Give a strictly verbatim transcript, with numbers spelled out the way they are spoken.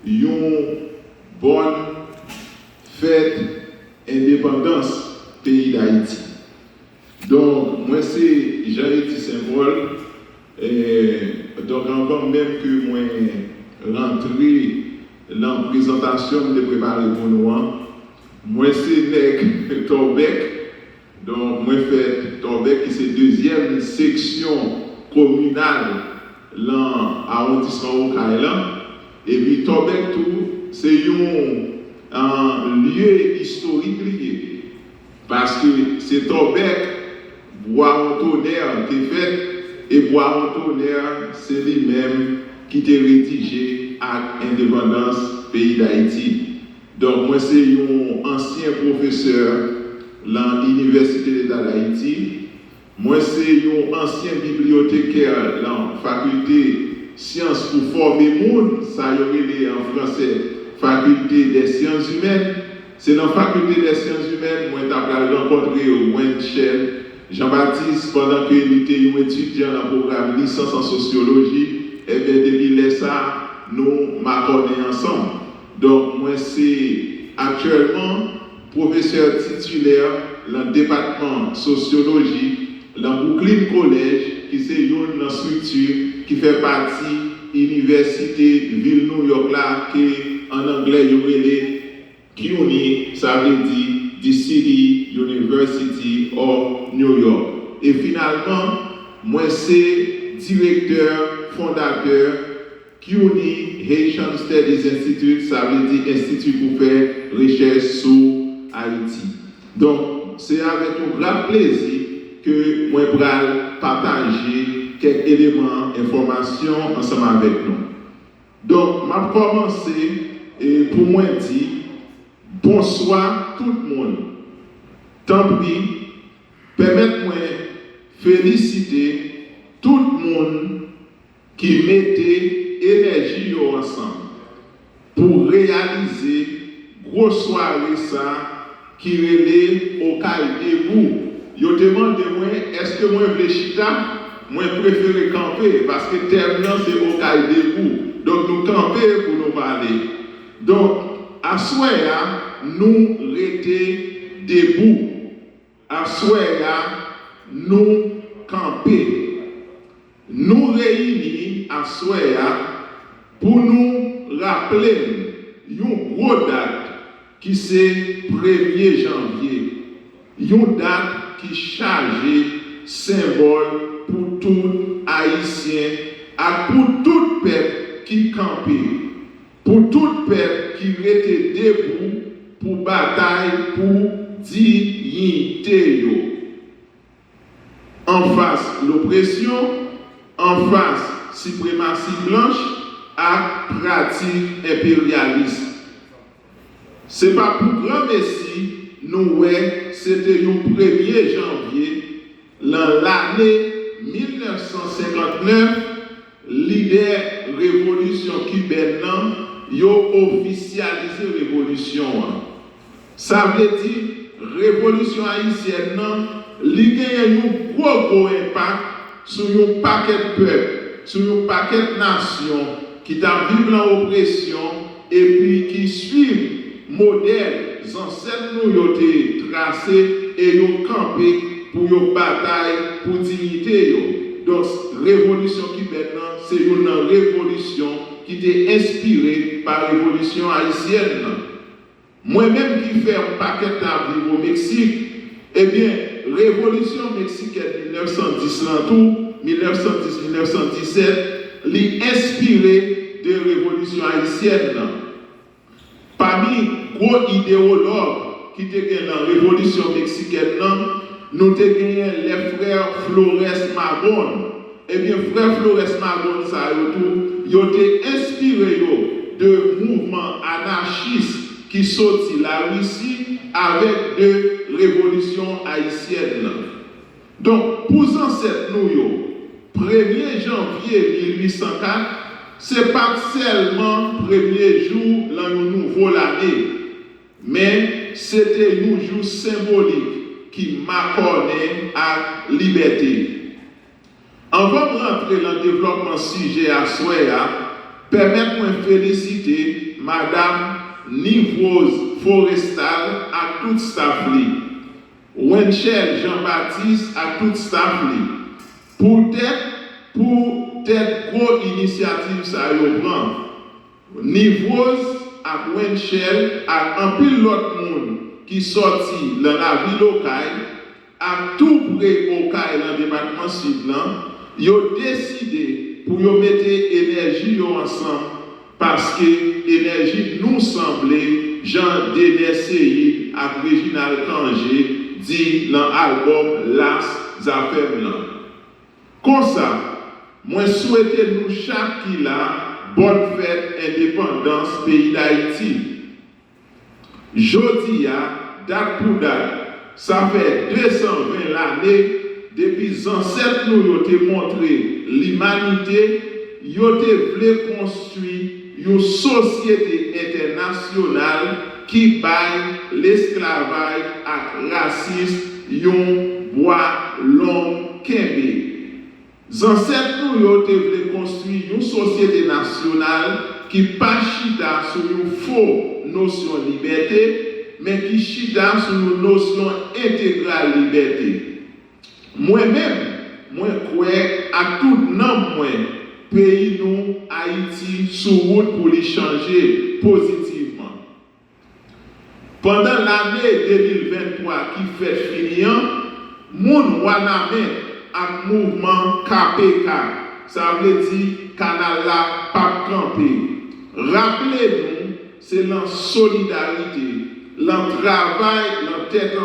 Yon bòn fèt endepandans peyi Dayiti. Donk, mwen se Jean Ety Saint Paul. E, donk, anvan menm ke mwen rantre nan prezantasyon m te prepare pou nou an, mwen se nèg Tòbèk. Donk, mwen fèt Tòbèk, ki se dezyèm seksyon kominal lan awondisman Okay lan. Epi Tòbèk tou, se yon, an, lye istorik li ye. Paske se Tòbèk Bwa Wontonè te fèt, e Bwa Wontonè se li menm ki te redije ak endepandans peyi Dayiti. Donk, mwen se yon ansyen pwofesè lan Inivèsite Leta Dayiti. Mwen se yon ansyen bibliyotekè lan Fakilte Syans pou Fòme Moun, sa yo rele an fransè Faculté des Sciences Humaines. Se nan Faculté des Sciences Humaines mwen ta pral rankontre Wendchel Jean Baptiste pandan ke li te yon etidyan nan pwogram lisans an sosyoloji. Ebyen, depi lè sa, nou makònen ansanm. Donk, mwen se aktyèlman pwofesè titilè lan depatman sosyoloji lan Brooklyn College, ki se youn nan estrikti ki fè pati Inivèsite Vil New York la, ke an anglè yo rele CUNY, sa vle di The City University of New York. E finalman, mwen se direktè fondatè CUNY Haitian Studies Institute, sa vle di Enstiti pou fè rechèch sou Ayiti. Donk, se avèk yon gra plezi ke mwen pral pataje kèk eleman enfòmasyon ansanm avèk nou. Donk, m ap kòmanse, e, pou mwen di bonswa tout moun. Tanpri, pèmèt mwen felisite tout moun ki mete enèji yo ansanm pou reyalize gwo sware sa ki rele Okay Debout. Yo te mande mwen, èske mwen vle chita? Mwen prefere kanpe, paske tèm nan se Okay Debout. Donk, nou kanpe pou nou pale. Donk, aswè a, nou rete debou. Aswè a, nou kanpe. Nou reyini aswè a pou nou raple n yon gwo dat ki se premye janvye, yon dat ki chaje senbòl pou tout Ayisyen ak pou tout pèp ki kanpe, pou tout pèp ki rete debou pou batay pou diyite yo. Anfas lopresyon, anfas sipremasi blanch ak pratik enperyalis. Se pa pou granmesi nou wè se te yon premye janvye lan lane mil nèf san senkant nèf, lidè revolisyon kibèn nan yo ofisyalize revolisyon an. Sa vle di, revolisyon ayisyèn nan, li genyen yon gwo, gwo enpak sou yon pakèt pèp, sou yon pakèt nasyon ki t ap viv lan opresyon epi ki swiv modèl zansèt nou yo te trase e yo kanpe pou yo batay pou diyite yo. Donk, revolisyon kibèn nan se youn nan revolisyon ki te enspire pa revolisyon ayisyèn nan. Mwen menm ki fè yon pakèt tan ap viv o Meksik, ebyen, revolisyon meksikèn mil nèf san dis lan tou, mil nèf san dis, mil nèf san disèt, li enspire de revolisyon ayisyèn nan. Pami gwo idewològ ki te gen nan revolisyon meksikèn nan, nou te genyen lè frè Flores Magón. Ebyen, frè Flores Magón sa yo tou, yo te enspire yo de mouvman anachis ki soti Larisi avèk de revolisyon ayisyèn nan. Donk, pou zansèt nou yo, premye janvye mil uit san kat, se pa t sèlman premye jou lan yon nouvo lane, men se te yon jou senbolik ki makònen ak libète. Anvan m rantre lan devlòpman sijè aswè a, pèmèt mwen felisite Madanm Nivrose Forestal ak tout staf li, Wenchel Jean Baptiste ak tout staf li, poutèt, poutèt gwo inisyativ sa yo pran. Nivrose ak Wenchel ak anpil lòt moun ki sòti nan lavil Okay ak tou pre Okay nan depatman Sid lan, yo deside pou yo mete enèji yo ansanm, paske enèji nou sanble, jan Dener Ceïd ak Reginald Cangé di nan albòm Las Zafèm lan. Konsa, mwen swete nou chak ki la bòn fèt endepandans peyi Dayiti. Jodi a, dat pou dat, sa fè de san ven lane depi zansèt nou yo te montre limanite, yo te vle konstwi yon sosyete entènasyonal ki bay lesklavaj ak rasis yon bwa long kenbe. Zansèt nou yo te vle konstwi yon sosyete nasyonal ki pa chita sou yon fo nosyon libète, men ki chita sou yon nosyon entegral libète. Mwen menm, mwen kwè ak tout nanm mwen, peyi nou, Ayiti, sou wout pou li chanje pozitivman. Pandan lane de mil venntwa ki fèt fini an, moun Wanament ak mouvman K P K, sa vle di Kanal la p ap kanpe, raple nou se lan solidarite, lan travay, lan tèt